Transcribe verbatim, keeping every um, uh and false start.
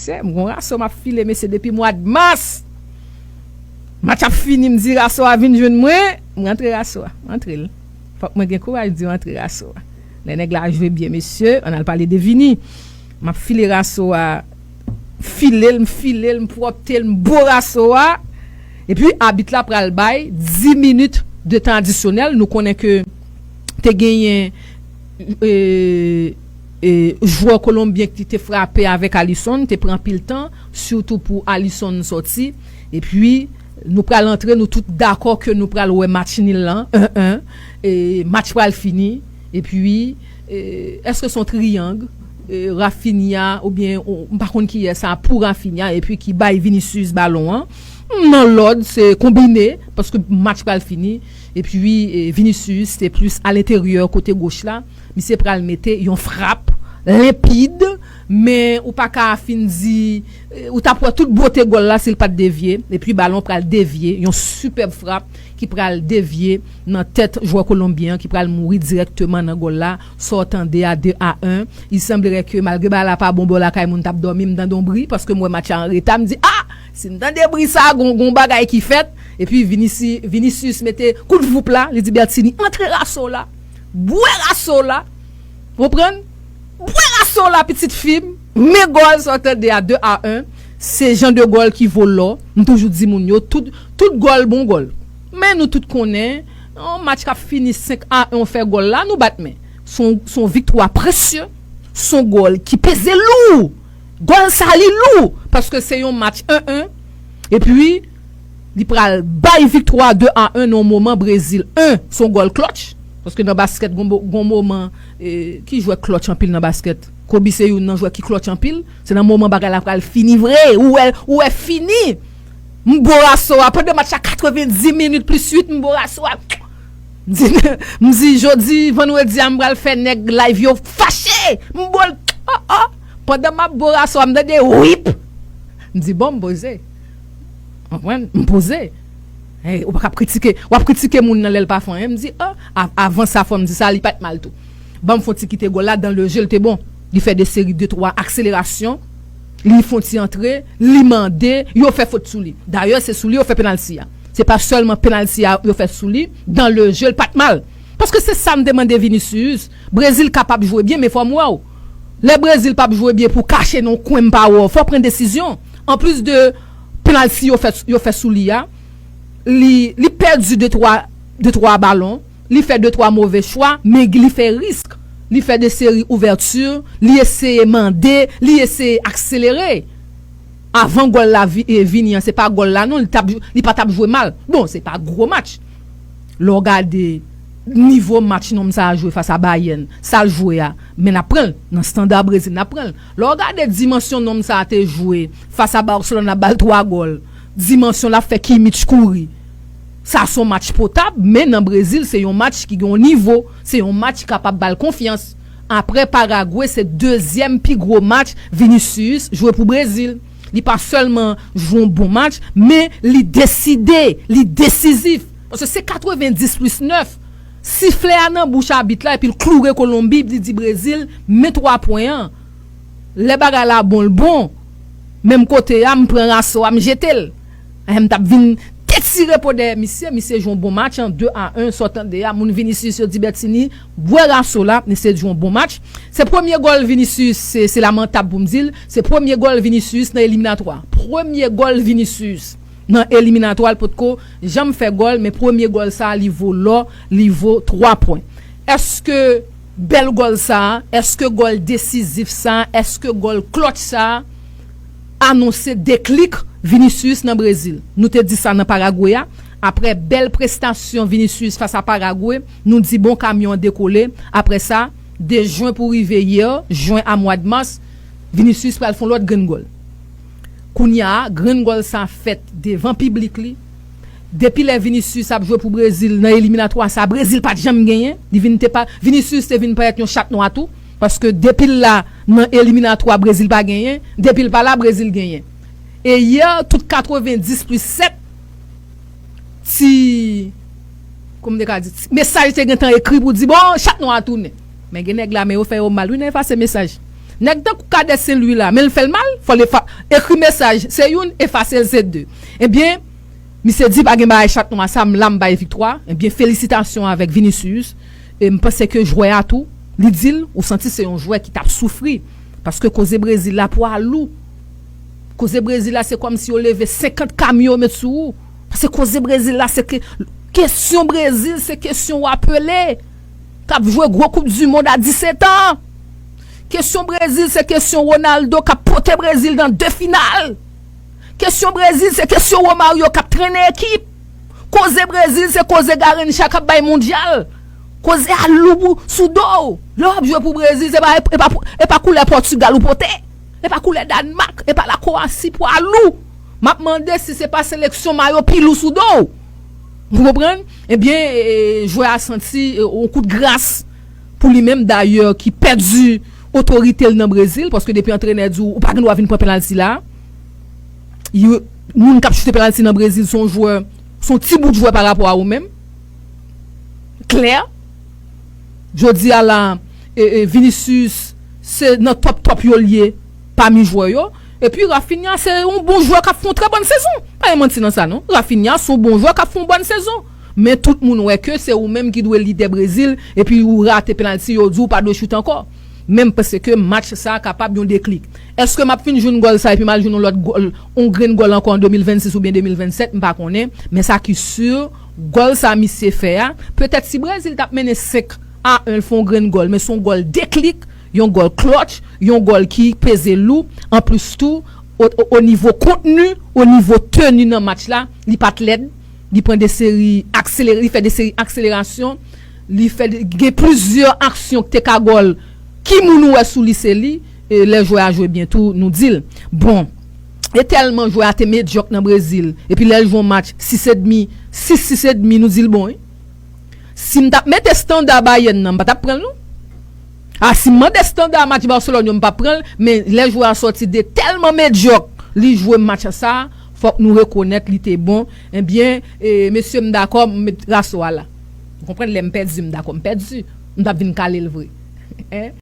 Mesye, m gon raso m ap file, mesye, depi mwa d mas. Match ap fini, m di raso a vin jwenn mwen, m rantre raso a, m rantre l. Fòk mwen gen kouraj di m rantre raso a. Lè nèg la jwe byen, mesye, ann al pale de Vini. M ap file raso a, file l, m file l, m pwòpte l, m bo raso a. Epi abit la pral bay dis minit de tan adisyonèl. Nou konnen ke te genyen e, e, jwè kolonbyen ki te frape avèk Alisson, te pran anpil tan, sitou pou Alisson sòti. Epi, nou pral antre, nou tout dakò ke nou pral wè match nil lan, en en. E, match pral fini. Epi, e, èske se yon triyang? E, Raphinha, oubyen, ou, m pa konn kiyès sa, pou Raphinha, epi ki bay Vinicius balon an. Nan lòd, se konbine, paske match pral fini. Epi, e, Vinicius, se plis alenteryè kote goch la. Misye pral mete yon frap lenpid, men ou pa ka fin di, e, ou t ap wè tout bote gòl la si l pa t devye. Epi balon pral devye, yon sipèb frap ki pral devye nan tèt jwè kolonbyen an ki pral mouri dirèkteman nan gòl la. Sa w tande a de a en. Il semblerait que malgre bagay la pa bon bò lakay moun t ap dòmi, m tande yon bri paske m wè match la an reta. M di, a! Si m tande bri sa, gon, gon bagay ki fèt. Epi Vinisi-, Vinicius mete kout voup la, li di Bertini, antre raso w la, bwè raso w la. Konprann? Bwè raso w la, pitit fi m. Men gòl sa w tande a de a en. Se jan de gòl ki vo lò. M toujou di moun yo, tout, tout gòl bon gòl. Men nou tout konnen, yon match k ap fini senk a en, w fè gòl la, nou bat men. Se yon, se yon viktwa presye. Se yon gòl ki peze lou. Gòl sa li lou. Paske se yon match en en. Epi, li pral bay viktwa de a en nan yon moman Brezil en. Se yon gòl clutch. Paske nan baskèt, gon, gon moman, e, ki jwè clutch anpil nan baskèt? Kobe se youn nan jwè ki clutch anpil. Se nan moman bagay la pral fini vre. Ou wè, ou wè fini. M bo raso a. Pandan match la katrevenndis minit plis uit, m bo raso a. M di, m di jodi, vandredi a, m pral fè nèg live yo fache. M bo l, oh, oh. Pandan m ap bo raso a, m tande wip. M di, bon, m poze. Konprann? M poze. Hey, ou pa ka ap kritike. W ap kritike moun nan lè l pa fè anyen. M di, oh, a-, avan sa, fò m di sa, li pa t mal tou. Ban m fè yon ti kite gòl la, dans le jeu, l te bon. Li fè de seri de twa akselerasyon. Li fè yon ti antre, li mande, yo fè fot sou li. Dayè, se sou li yo fè penalti a. Se pa sèlman penalti a yo fè sou li, dans le jeu, l pa t mal. Paske se sa m te mande Vinicius. Brezil kapab jwe byen, men fò m wè w. Lè Brezil p ap jwe byen pou kache nan yon kwen m pa wè w, fò w pran desizyon. Anplis de penalti yo fè, yo fè sou li a, li, li pèdi de twa, de twa balon, li fè de twa move chwa, men li fè risk. Li fè de seri ouvèti, li eseye mande, li eseye akselere. Avan gòl la vi-, e, vini an, se pa gòl la non, li t ap, li pa t ap jwe mal. Bon, se pa gwo match. Lè w gade nivo match nonm sa a jwe fas a Bayern, sa l jwe a, men n ap pran l. Nan standa Brezil, n ap pran l. Lè w gade dimansyon nonm sa a te jwe fas a Barcelona, ba l twa gòl. Dimansyon l ap fè Kimmich kouri. Sa se yon match potab, men nan Brezil, se yon match ki gen yon nivo. Se yon match ki kapab ba l konfyans. Apre Paragwe, se dezyèm pi gwo match Vinicius jwe pou Brezil. Li pa sèlman jwe yon bon match, men li deside, li desizif. Paske se katrevenndis plis nèf. Siflè a nan bouch abit la, epi l kloure Kolonbi, li di Brezil, men twa pwen an. Lè bagay la bon, l bon. Menm kote a, m pran raso a, m jete l. Eh, m t ap vin detire po dèyè misye, misye jwe yon bon match, an de a en, sa w tande a, moun Vinicius yo di Bertini, bwè raso la, misye jwe yon bon match. Se premye gòl Vinicius, se, se lamantab pou m di l, se premye gòl Vinicius nan eliminatwa. Premye gòl Vinicius nan eliminatwa, l potko janm fè gòl, men premye gòl sa a, li vo lò, li vo twa pwen. Èske bèl gòl sa a, èske gòl desizif sa a, èske gòl clutch sa a anonse deklik Vinicius nan Brezil? Nou te di sa nan Paragwe a. Apre bèl prestasyon Vinicius fas a Paragwe, nou di bon kamyon an dekole. Apre sa, de jen pou rive yè, jen a mwa d mas, Vinicius pral fè yon lòt grenn gòl. Kounye a, grenn gòl sa fèt devan piblik li. Depi lè Vinicius ap jwe pou Brezil nan eliminatwa sa, Brezil pa t janm genyen. Li vin te pa, Vinicius te vin parèt yon chat nwa tou. Paske depi l la nan eliminatwa, Brezil pa genyen. Depi l pa la, Brezil genyen. E yè, tout katrevenndis plis sèt, ti, kòman m te ka di, ti mesaj te gentan ekri pou di, bon, chat nwa a tounen. Men gen nèg la, men yo fè yo mal, wi, nan efase mesaj. Nèg tankou Kadè Senlwi la, men l fè l mal, fò l efa- ekri mesaj, se youn, efase l, se de. Ebyen, misye di pa gen bagay chat nwa sa, m la m bay viktwa. Ebyen, felisitasyon avèk Vinicius. E m panse ke jwè a tou, li di l, ou santi se yon jwè ki t ap soufri. Paske koze Brezil la pwa lou. Koze Brezil la, se kòmsi yo leve senkant kamyon yo met sou ou. Paske koze Brezil la, se ke, kesyon Brezil, se kesyon w apele. K ap jwe gwo koup di mond a disèt an. Kesyon Brezil, se kesyon Ronaldo k ap pote Brezil nan de final. Kesyon Brezil, se kesyon Romario k ap trennen ekip. Koze Brezil, se koze Garrincha k ap bay mondyal. Koze a lou pou, sou do w. Lè w ap jwe pou Brezil, se pa, e pa, pou- e pa koulè Pòtigal ou pote. E pa koulè Dànmak. E pa la Kwowasi pou a lou. M ap mande si se pa seleksyon mayo pi lou sou do w. Ou konprann? Ebyen, e, jwè a santi e, yon kout gras pou li menm, dayè, ki pèdi otorite l nan Brezil, paske depi antrenè di w, ou pa gen dwa vin pran penalti la. Yo, moun k ap choute penalti nan Brezil, se yon jwè, se yon ti bout jwè pa rapò a ou menm. Klè. Jodi a la, e, e, Vinicius, se nan top top yo l ye, pami jwè yo. Epi Raphinha, se yon bon jwè k ap fè yon trè bòn sezon. Pa gen manti nan sa, non. Raphinha, se yon bon jwè k ap fè yon bòn sezon. Men tout moun wè ke se ou menm ki dwe lidè Brezil, epi ou rate penalti, yo di w pa dwe choute ankò. Men m panse ke match sa a kapab yon deklik. Èske m ap fin jwenn gòl sa epi m al jwenn yon lòt gòl, yon grenn gòl ankò an de mil vennsis oubyen de mil vennsèt, m pa konnen. Men sa ki si, gòl sa misye fè a, petèt si Brezil t ap mennen senk a en, l fè yon grenn gòl, men se yon gòl deklik, yon gòl clutch, yon gòl ki peze lou. Anplis tou, o, o, o nivo kontni, o nivo teni nan match la, li pa t lèd. Li pran de seri akselere, li fè de seri akselerasyon, li fè de, gen plizyè aksyon ki te ka gòl. Ki moun ou wè sou li se li, e lè jwè a jwe byen tou, nou di l. Bon, e tèlman jwè a te medyòk nan Brezil, epi lè l jwe yon match sis edmi, sis, sis edmi, nou di l bon, wi. Si m t ap mete estanda Bayern nan, m pa t ap pran l, non. A, si m mande estanda match Barcelone yo, m p ap pran l, men lè jwè a sòti de tèlman medyòk li jwe match sa, fòk nou rekonèt li te bon. Ebyen, e, mesye, m dakò, m met raso a la. Ou konprann, lè m pèdi, m dakò, m pèdi. M t ap vin kale l vre. Hein?